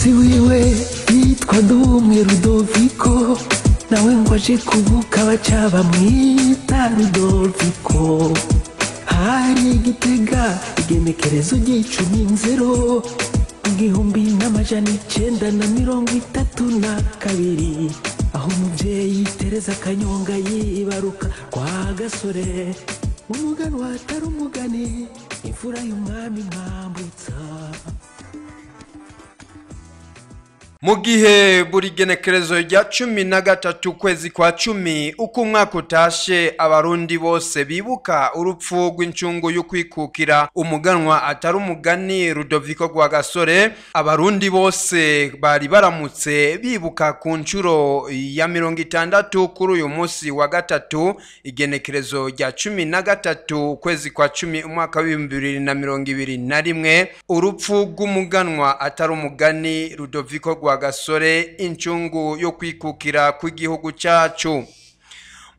Mugenzi wiwe yitwa Ndumwe Rudoviko, nawe ngo aje kuvuka baca bamwita Rudoviko. Hari Igitega, igenekerezo 10 nzero 1932, aho umubyeyi Tereza Kanyonga yibaruka kwa Gasore, umuganwa atari umugani, imfura y'umwami Mwambutsa. Mu gihe buri genekerezo rya 13 kwezi kwa 10 uko umwaka utashe abarundi bose bibuka urupfu rw'incungu y'ukwikukira, umuganwa atari umugani Rudoviko Rwagasore, abarundi bose bari baramutse bibuka ku nshuro ya 60 kuri uyu munsi wa gatatu, igenekerezo rya 13 kwezi kwa 10 umwaka w'2021, urupfu rw'umuganwa atari umugani Rudoviko Rwagasore, incungu yo kwikukira kw'igihugu cyacu.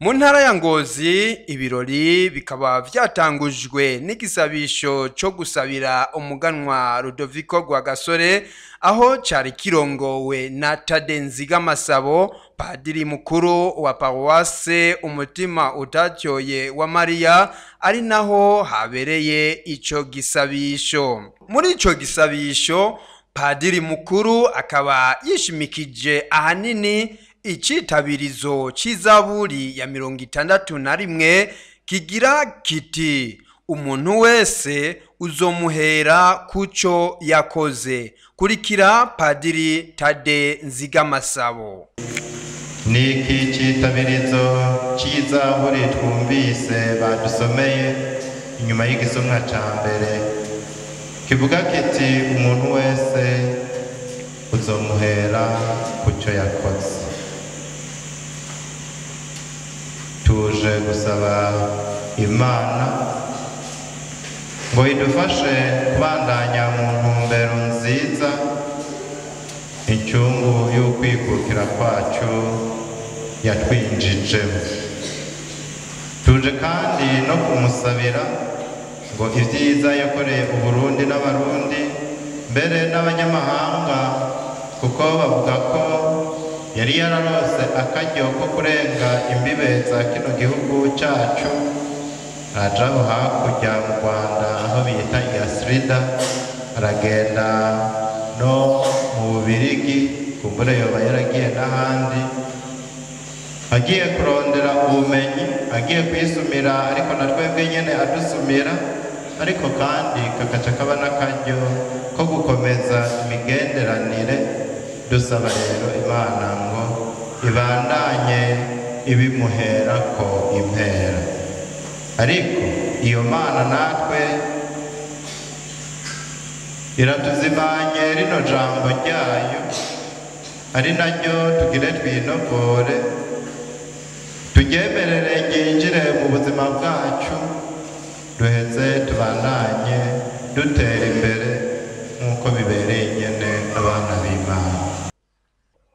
Mu ntara ya Ngozi ibirori bikaba vyatangujwe n'igisabisho cyo gusabira umuganwa Rudoviko Rwagasore, aho cari kirongowe na Tade Nzigamasabo, padiri mukuru wa paruwase Umutima Utatyoye wa Mariya, ari naho habereye ico gisabisho. Muri ico gisabisho padiri mukuru akaba yishimikije ahanini icitabirizo c'izaburi ya 61 kigira kiti: "Umuntu wese uzomuhera kuco yakoze." Kurikira padiri Tade Nzigamasabo. Niki citabirizo c'izaburi twumvise badusomeye inyuma y'igisomwa ca mbere kivuga kiti: "Umuntu wese uzomuhera kuco yakoze." Tuje gusaba Imana ngo idufashe kubandanya mu ntumbero nziza incungu y'ukwikukira kwacu yatwinjijemo. Tuje kandi no kumusabira ngo ibyiza yakoreye Uburundi n'Abarundi, mbere n'abanyamahanga, kuko bavuga ko yari yararose akaryo ko kurenga imbibe za kino gihugu cyacu, arajaho hakurya mu Rwanda aho bita Iyasirida, aragenda no mu Bubirigi, kumbure yoba yaragiye n'ahandi agiye kurondera ubumenyi, agiye kwisumira, ariko na twebwe nyene adusumira, ariko kandi kakaca kaba n'akaryo ko gukomeza imigenderanire. Dusaba rero Imana ngo ibandanye ibimuherako impera, ariko iyo Mana natwe iratuzimanye rino jambo ryayo, ari naryo tugire twinogore, turyemerere ryinjire mu buzima bwacu, duheze tubandanye dutera imbere nk'uko bibereye nyene abana b'Imana.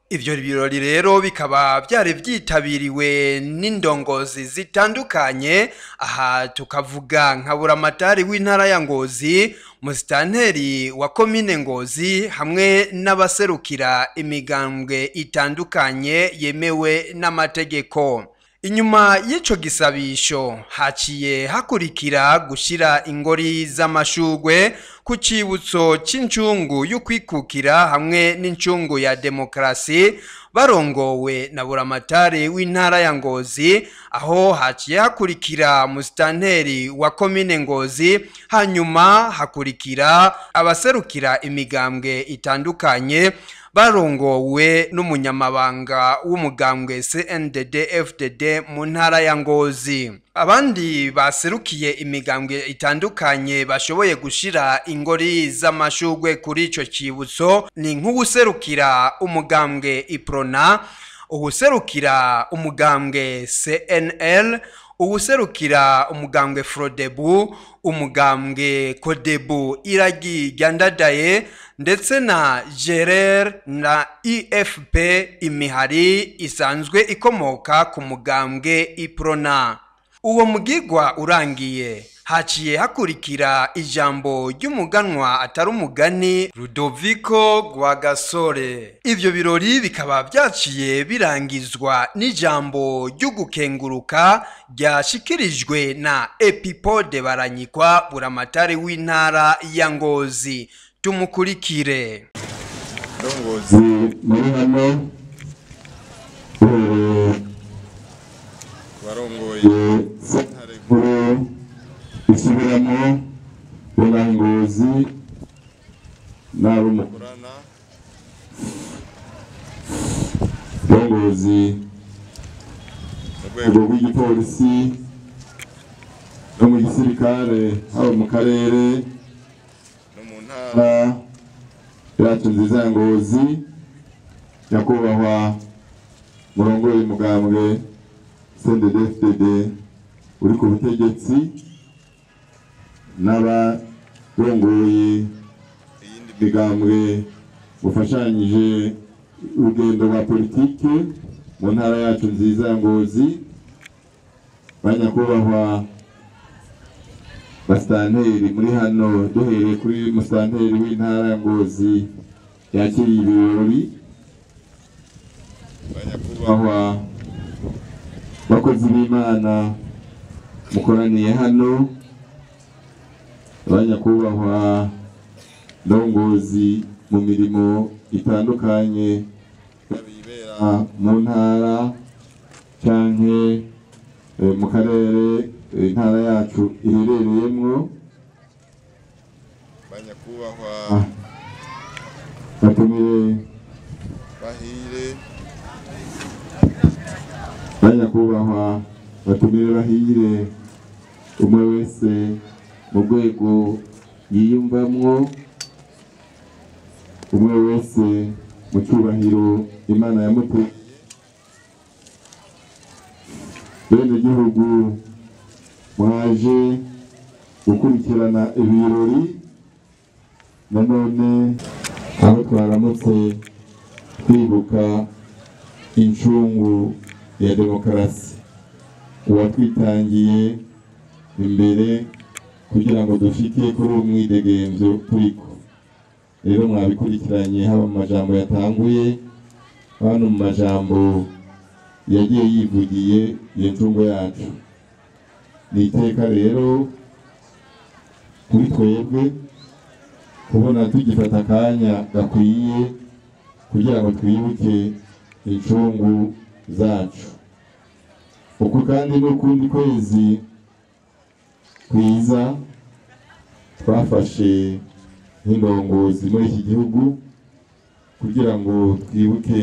Ivyo birori rero bikaba vyari vyitabiriwe n'indongozi zitandukanye. Aha tukavuga nka buramatari w'intara ya Ngozi, musitanteri wa komine Ngozi, hamwe n'abaserukira imigambwe itandukanye yemewe n'amategeko. Inyuma y'ico gisabisho haciye hakurikira gushira ingori z'amashugwe ku cibutso c'incungu y'ukwikukira hamwe n'incungu ya demokarasi, barongowe na buramatari w'intara ya Ngozi, aho haciye hakurikira musitanteri wa komine Ngozi, hanyuma hakurikira abaserukira imigambwe itandukanye barongowe n'umunyamabanga w'umugambwe CNDD FDD mu ntara ya Ngozi. Abandi baserukiye imigambwe itandukanye bashoboye gushira ingori z'amashugwe kuri ico cibutso ni nk'uwuserukira umugambwe Iprona, uwuserukira umugambwe CNL, uwuserukira umugambwe Frodebu, umugambwe Kodebu Iragi Ryandadaye, ndetse na Gerer na IFP, imihari isanzwe ikomoka ku mugambwe Iprona. Uwo mugigwa urangiye Haciye hakurikira ijambo ry'umuganwa atari umugani Rudoviko Rwagasore. Ivyo birori bikaba vyaciye birangizwa n'ijambo ry'ugukenguruka ryashikirijwe na Epipode Baranyikwa, buramatari w'intara ya Ngozi. Tumukurikire. Ndongozi muri hano barongoye nkuru isubiramo Ngozi n'abo mukorana, ndongozi mu rwego rw'igipolisi no mu gisirikare, haba mu karere no mu ntara yacu nziza ya Ngozi, nyakubahwa murongoye umugambwe CNDD-FDD uri ku butegetsi n'abarongoye iyindi migambwe bufashanyije urugendo rwa politike mu ntara yacu nziza ya Ngozi, banyakubahwa basitanteri muri hano, duhereye kuri musitanteri w'intara ya Ngozi yakiriye ibirori, banyakubahwa bakozi b'Imana mukoraniye hano, banyakubahwa ndongozi mu mirimo itandukanye bibera mu ntara canke mu karere intara yacu iherereyemwo, banyakubahwa batumire bahire, banyakubahwa batumire bahire, umwe wese mu rwego yiyumvamwo, umwe wese mu cyubahiro Imana yamuteye. Bene gihugu mwaje gukurikirana ibirori, nanone aho twaramutse kwibuka incungu ya demokarasi, uwatwitangiye imbere kugira ngo dushike kuri umwidegemvyo turiko. Rero mwabikurikiranye haba mu majambo yatanguye, hano mu majambo yagiye yivugiye iyo ncungu yacu. Ni iteka rero kuri twebwe kubona tugifata akanya gakwiye kugira ngo twibuke incungu zacu. Uku kandi n'ukundi kwezi kwiza twafashe nk'indongozi muri iki gihugu kugira ngo twibuke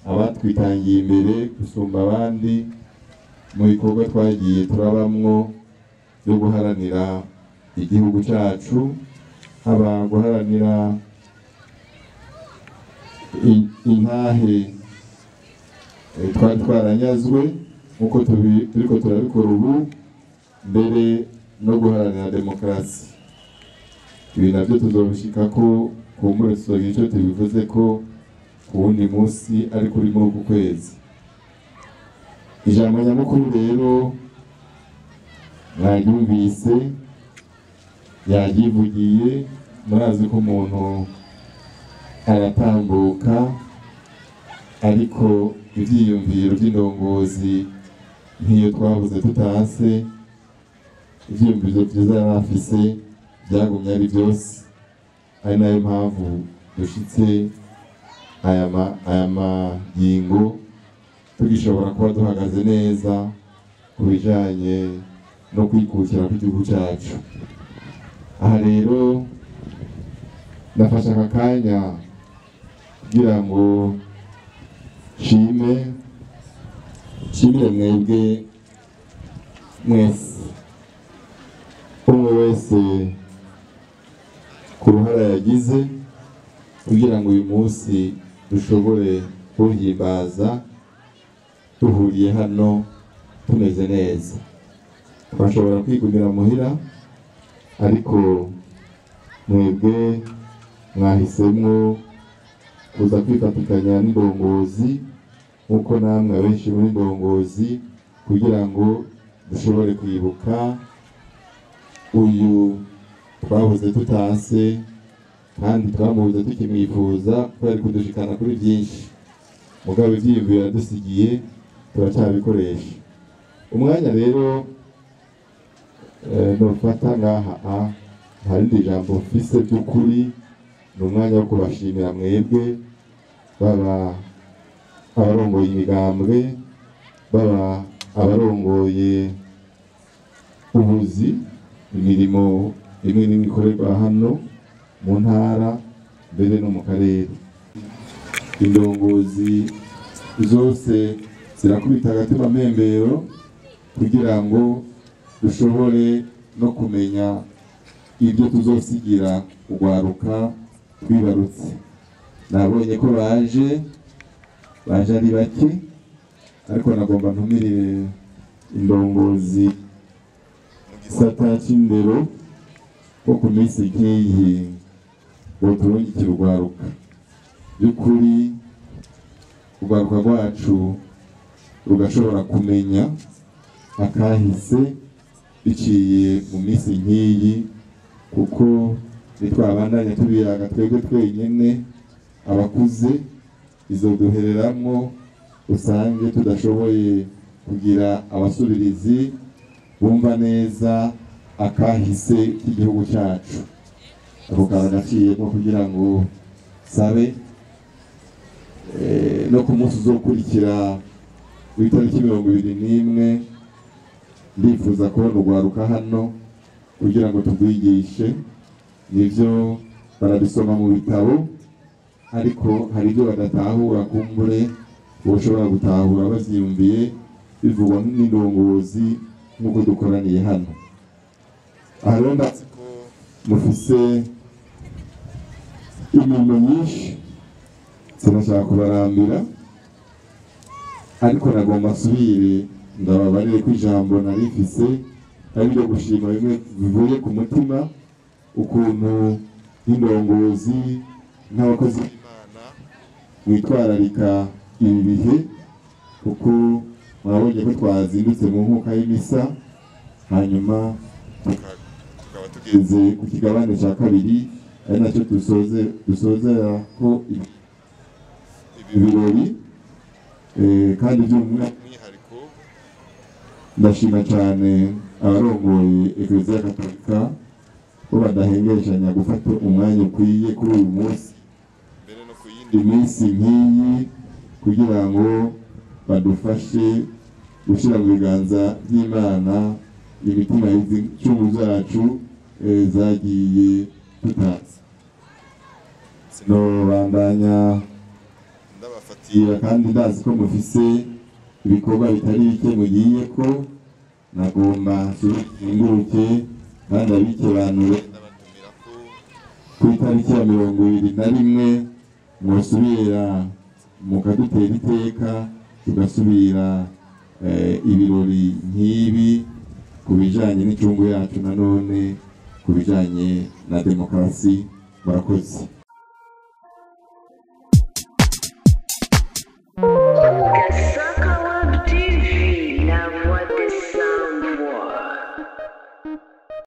abatwitangiye imbere gusumba abandi mu bikorwa twagiye turabamwo byo guharanira igihugu cyacu, haba guharanira intahe twari twaranyazwe nk'uko turiko turabikora ubu, mbere no guharanira demokarasi. Ibi navyo tuzobishika ko kumbure tuzogira ico tubivuze ko ku wundi munsi, ariko uri muri uku kwezi. Ijambo nyamukuru rero mwaryumvise, yaryivugiye. Murazi ko umuntu aratambuka, ariko ivyiyumviro vy'indongozi nk'iyo twavuze tutase, ivyiyumviro vyiza yari afise byagumye ari byose, ari nayo mpamvu dushitse aya magingo tugishobora kuba duhagaze neza ku bijanye no kwikukira kw'igihugu cyacu. Aha rero ndafashe aka kanya kugira ngo nshimire mwebwe mwese, umwe wese ku ruhara yagize kugira ngo uyu munsi dushobore kuwuhimbaza duhuriye hano tumeze neza. Twashobora kwigumira muhira, ariko mwebwe mwahisemwo kuza kwifatikanya n'indongozi nk'uko namwe abenshi muri ndongozi, kugira ngo dushobore kwibuka Uyu twabuze tutase kandi twamubuze tukimwifuza ko yari kudushikana kuri byinshi, mugabo ivyiyumviro yadusigiye turacyabikoresha. Umwanya rero nofata ngaha nta rindi jambo mfise by'ukuri, ni umwanya wo kubashimira mwebwe, baba abarongoye imigambwe, baba abarongoye ubuzi, imirimo imwe n'imwe ikorerwa hano mu ntara mbere no mu karere. Indongozi zose zirakubita agatima mpembero kugira ngo dushobore no kumenya ibyo tuzosigira urwaruka twibarutse. Nabonye ko baje ari bake, ariko nagomba ntumirire indongozi mu gisata c'indero ko ku minsi nk'iyi boturungikira urwaruka. By'ukuri urwaruka rwacu rugashobora kumenya akahise biciye mu minsi nk'iyi, kuko nitwabandanya tubiyaga twebwe twenyene abakuze izoduhereramwo, usange tudashoboye kugira abasubirizi bumva neza akahise k'igihugu cyacu. Ako kantu gaciyemo kugira ngo sabe no ku munsi uzokurikira w'itariki 21 ndifuza kubona urwaruka hano kugira ngo tugwigishe. Nivyo barabisoma mu bitabo, ariko hari ibyo badatahura, kumbure boshobora gutahura bavyiyumviye bivugwa n'indongozi nk'uko dukoraniye hano. Aha rero ndazi ko mufise imirimo myinshi, sinashaka kubarambira, ariko nagomba nsubire ndababarire ko ijambo narifise ari iryo gushima bimwe bivuye ku mutima, ukuntu nk'indongozi nk'abakozi b'Imana mwitwararika ibi bihe, kuko mwabonye ko twazindutse mu nkuka y'imisa, hanyuma tukaba tugeze ku kigabane cya kabiri, ari nacyo dusozera ko ibi birori. Kandi by'umwihariko ndashima cyane abarongoye Ekleziya Katolika bo badahengeshanya gufata umwanya ukwiye kuri uyu munsi mbere no ku yindi minsi nk'iyi, kugira ngo badufashe gushyira mu biganza by'Imana imitima y'incungu zacu zagiye tutazi. Sinobandanya ndabafatira, kandi ndazi ko mufise ibikorwa bitari bike mugiye ko nagomba nsubiringuruke kandi abikebanure ndabatumira ko ku itariki ya 21 mwosubira mukadutera iteka, tugasubira ibirori nk'ibi ku bijanye n'incungu yacu, nanone ku bijanye na demokarasi. Murakoze.